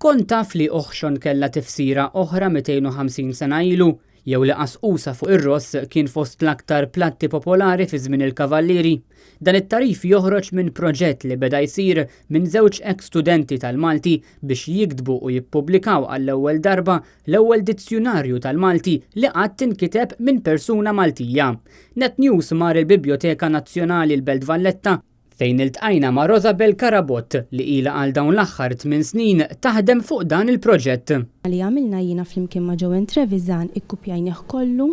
Kont taf li oħxon kellha tifsira oħra 250 sena ilu, jew li qasqusa fuq ir-ross kien fost l-aktar platti popolari fi żmien il-Kavallieri? Dan it-tagħrif joħroġ minn proġett li beda jsir minn żewġ eks studenti tal-Malti biex jiktbu u jippubblikaw għall-ewwel darba l-ewwel dizzjunarju tal-Malti li qatt inkiteb minn persuna Maltija. Net News mar il-Bibjoteka Nazzjonali l-Belt Valletta fejn iltqajna ma' Rosabel Carabott li ilha għal dawn l-aħħar tminn snin taħdem fuq dan il-proġett. Li għamilna jiena flimkien ma' Joanne Trevisan ikkupjajnih kollu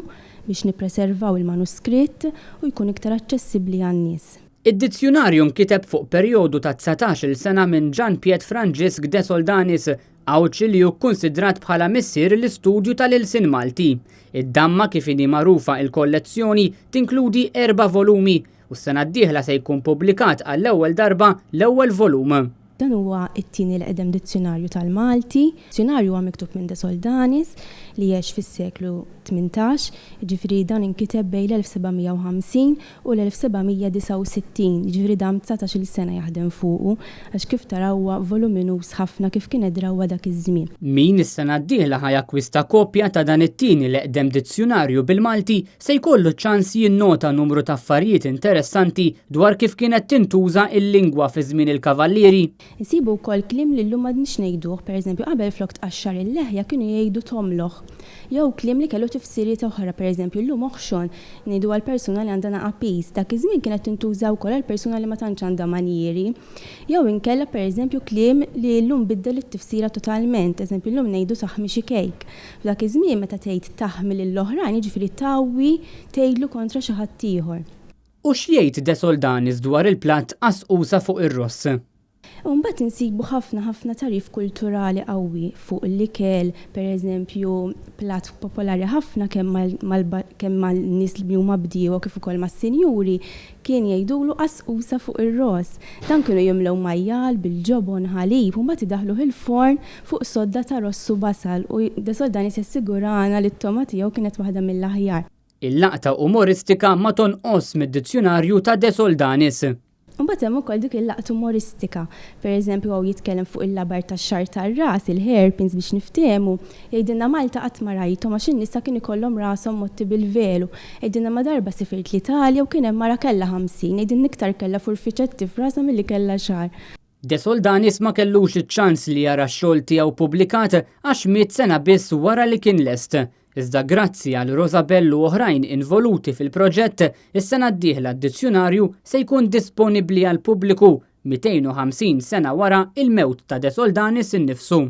biex nippreservaw il-manuskritt u jkun iktar aċċessibbli għan-nies. Id-dizzjunarju nkiteb fuq perjodu ta' 19-il sena minn Ġan Piet Franġisk de Soldanis, Għawdxi li hu kkunsidrat bħala missier l-istudju tal-ilsien Malti. Id-damma kif inhi magħrufa il-kollezzjoni tinkludi erba' volumi u s-sena d-dieħla se jkun pubblikat għall-ewwel darba l-ewwel volum. Dan huwa t-tieni l-eqdem dizzjunarju tal-Malti. Dizzjunarju huwa miktub minn De Soldanis li għex fis-seklu 18, jiġifieri dan inkiteb bejn l-1750 u l-1769, jiġifieri dam 19-il sena jaħdem fuqu, għax kif taraw huwa voluminuż ħafna kif kienet drawwa dak iż-żmien. Min is-sena d-dieħla ħa jakkwista kopja ta' dan it-tieni l-eqdem dizzjunarju bil-Malti se jkollu ċ-ċans jinnota numru ta' affarijiet interessanti dwar kif kienet tintuża l-lingwa fi żmien il-Kavallieri. Insibu wkoll kliem li llum m'għadniex ngħiduh, pereżempju qabel flok tqaxxar il-leħja kienu jgħidu tomloħ. Jew kliem li kellu tifsiriet oħra, pereżempju llum oħxon ngħidu għal persuna li għandha naqa' piż, dak iż-żmien kienet tintuża wkoll għal persuna li ma tantx għandha manjieri. Jew inkella pereżempju kliem li llum biddel it-tifsira totalment, eżempju llum ngħidu taħmi xi kejk. F'dak iż-żmien meta tgħid taħmi lill-oħrajn jiġifieri tgħawwi, tgħidlu kontra xi ħaddieħor. U x'jgħid De Soldanis dwar il-platt qasqusa fuq ir-ross? U mbagħad insibu ħafna ħafna tagħrif kulturali qawwi fuq l-ikel, pereżempju platt popolari ħafna kemm mal kemm mal-nies li huma bdiewa kif ukoll mas-sinjuri Kien jgħidulu qasqusa fuq ir-ross. Dan kienu jimlew majjal bil-ġobon, ħalib u mbagħad idaħħluh il-forn fuq sodda ta' ross u basal u De Soldanis jassigurana li t-togħma tiegħu kienet waħda mill-aħjar. Il-laqta umoristika ma tonqosx mid-dizzjunarju ta' De Soldanis. Imbagħad hemm ukoll dik il-laqta umoristika. Per eżempju hawn jitkellem fuq il-labar tax-xagħar tar-ras, il-hairpins biex niftehmu. Jgħidilna Malta qatt ma rajthom għax in-nisa kien ikollhom rashom mgħotti bil-velu. Jgħidilna ma darba sifirt l-Italja u kien hemm mara kellha 50, jgħidilna iktar kellha furfiċetti f'rasha milli kellha xagħar. De Soldanis ma kellux iċ-ċans li jara x-xogħol tiegħu pubblikat għax miet sena biss wara li kien lest. Iżda grazzi għal Rosabelle u oħrajn involuti fil-proġett, is-sena d-dieħla d-dizzjunarju se jkun disponibbli għall-pubbliku 250 sena wara l-mewt ta' De Soldanis innifsu.